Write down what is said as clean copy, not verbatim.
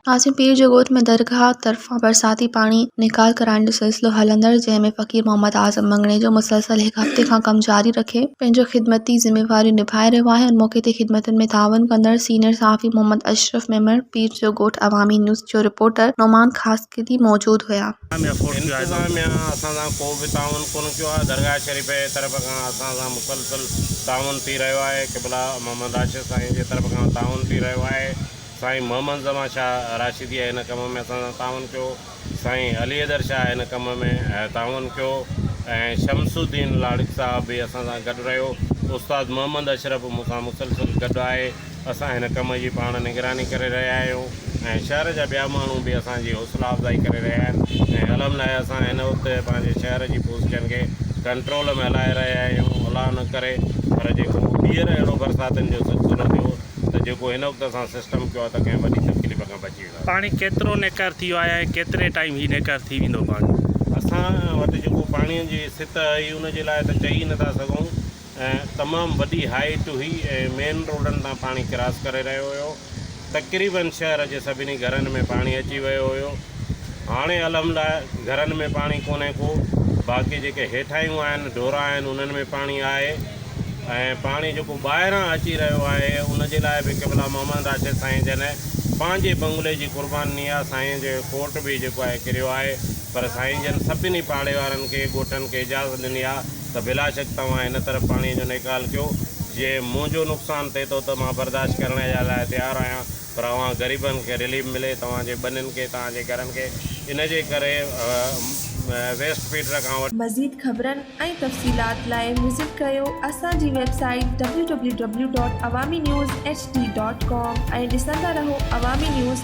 ناظم پير جو ڳوٺ ۾ درگاهه طرفان برساتي پاڻي نيڪال ڪرائڻ جو سلسلو هلندڙ جنهن ۾ فقير محمد اعظم مڱڻيجو مسلسل هڪ هفتي کان ڪم جاري رکي پنهنجو خدمتي ذميواريون نڀائي رهيو آهي ان موقعي تي خدمتن ۾ تعاون ڪندڙ سينئر صحافي محمد اشرف ميمڻ پير جو ڳوٺ عوامي نيوز جو رپورٽر نعمان خاصخيلي موجود هيا. انتظاميا اسان سان ڪو به تعاون ڪونه ڪيو آهي درگاهه شريف جي طرف کان اسان سان مسلسل تعاون ٿي رهيو آهي قبلا محمد راشد سائين جي طرف کان تعاون ٿي رهيو آهي. سائين محمد زمان شاهه راشديء هن ڪم ۾ اسان سان تعاون ڪيو، سائين علي حيدر شاهه هن ڪم ۾ تعاون ڪيو ۽ شمس الدين لاڙڪ صاحب به اسان سان گڏ رهيو. استاد محمد اشرف مون سان مسلسل گڏ آهي. اسان هن ڪم جي پاڻ نگراني ڪري رهيا آهيون ۽ شهر جا ٻيا ماڻهو به اسان جي حوصلا افزائي ڪري رهيا آهن ۽ الحمدلله اسان هن وقت پنهنجي شهر جي پوزيشن کي ڪنٽرول ۾ هلائي رهيا آهيون. الله نه ڪري پر جيڪو ٻيهر اهڙو برساتن جو سلسلو ٿيو ته جيڪو هن وقت اسان سسٽم ڪيو آهي ته ڪنهن وڏي تڪليف کان بچي وينداسين. پاڻي ڪيترو نيڪار ٿي ويو آهي ۽ ڪيتري ٽائيم هي نيڪار ٿي ويندو پاڻي. اسان وٽ جيڪو پاڻي جي سطح هئي ان جي لاء ته چئي نٿا سگهون ۽ تمام وڏي هائيٽ هئي ۽ مين روڊن تان پاڻي ڪراس ڪري رهيو هيو تقريبن شهر جي سڀني گهرن ۾ پاڻي اچي ويو هيو هاڻي الحمدلله گهرن ۾ پاڻي ڪونهي ڪو باقي جيڪي هيٺاهيون آهن ڍورا آهن انهن ۾ پاڻي آهي ۽ پاڻي جيڪو ٻاهران اچي رهيو آهي ان جي لاء به قبلا محمد راشد سائين جن پنهنجي بنگلي جي قربان ڏني آهي سائين جو ڪوٽ به جيڪو آهي ڪريو آهي پر سائين جن سڀني پاڙي وارن کي ڳوٺن کي اجازت ڏني آهي ته بلاشڪ توهان هن طرف پاڻي جو نيڪال ڪيو جي منهنجو نقصان ٿئي ٿو ته مان برداشت ڪرڻ جي لاء تيار آهيان پر اوهان غريبن کي رليف ملي توهان جي ٻنين کي توهان جي گهرن کي ان جي ڪري ويسٽ فيڊر کان وٺي. مزيد خبرن ۽ تفصيلات لاء وزٽ ڪريو اسان جي website W W W dot Awami news H D dot com ۽ ڏسندا رهو عوامي نيوز.